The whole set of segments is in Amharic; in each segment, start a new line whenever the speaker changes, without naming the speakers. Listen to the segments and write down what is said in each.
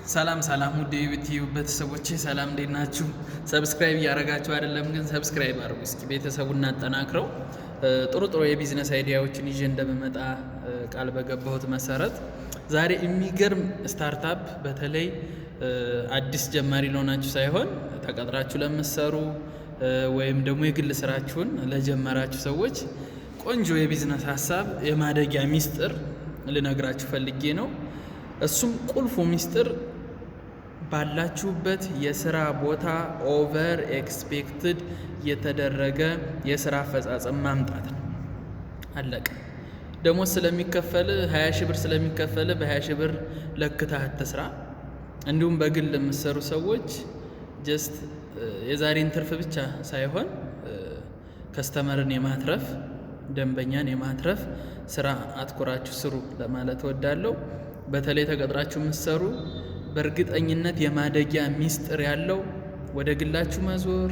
ሰላም ሰላም ውድ የዩቲዩብ ቤተሰቦቼ ሰላም፣ እንዴት ናችሁ? Subscribe እያደረጋችሁ አይደለም፣ ግን subscribe አድርጉ እስኪ ቤተሰቡን እናጠናክረው። ጥሩ ጥሩ የ business idea ዎችን ይዤ እንደምመጣ ቃል በገባሁት መሰረት ዛሬ የሚገርም startup፣ በተለይ አዲስ ጀማሪ ለሆናችሁ ሳይሆን ተቀጥራችሁ ለምትሰሩ ወይም ደግሞ የግል ስራችሁን ለጀመራችሁ ሰዎች ቆንጆ የቢዝነስ ሀሳብ፣ የማደጊያ ሚስጥር ልነግራችሁ ፈልጌ ነው። እሱም ቁልፉ ሚስጥር ባላችሁበት የስራ ቦታ over expected የተደረገ የስራ አፈጻጸም ማምጣት ነው። አለቀ። ደሞዝ ስለሚከፈል፣ 20 ሺህ ብር ስለሚከፈል በ20 ሺህ ብር ለክተህ አትስራ። እንዲሁም በግል የምትሰሩ ሰዎች just የዛሬን ትርፍ ብቻ ሳይሆን customer ን የማትረፍ፣ ደንበኛን የማትረፍ ስራ አትኩራችሁ ስሩ ለማለት እወዳለሁ። በተለይ ተቀጥራችሁ የምትሰሩ በእርግጠኝነት የማደጊያ ሚስጥር ያለው ወደ ግላችሁ መዞር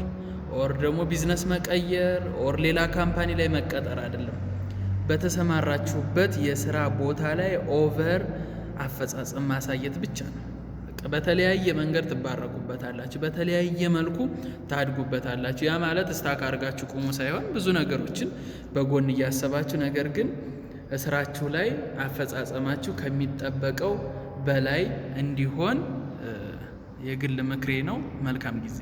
or ደግሞ ቢዝነስ መቀየር or ሌላ company ላይ መቀጠር አይደለም። በተሰማራችሁበት የስራ ቦታ ላይ over አፈጻጸም ማሳየት ብቻ ነው። በተለያየ መንገድ ትባረኩበታላችሁ፣ በተለያየ መልኩ ታድጉበታላችሁ። ያ ማለት stuck አድርጋችሁ ቁሙ ሳይሆን ብዙ ነገሮችን በጎን እያሰባችሁ ነገር ግን ስራችሁ ላይ አፈጻጸማችሁ ከሚጠበቀው በላይ እንዲሆን የግል ምክሬ ነው። መልካም ጊዜ።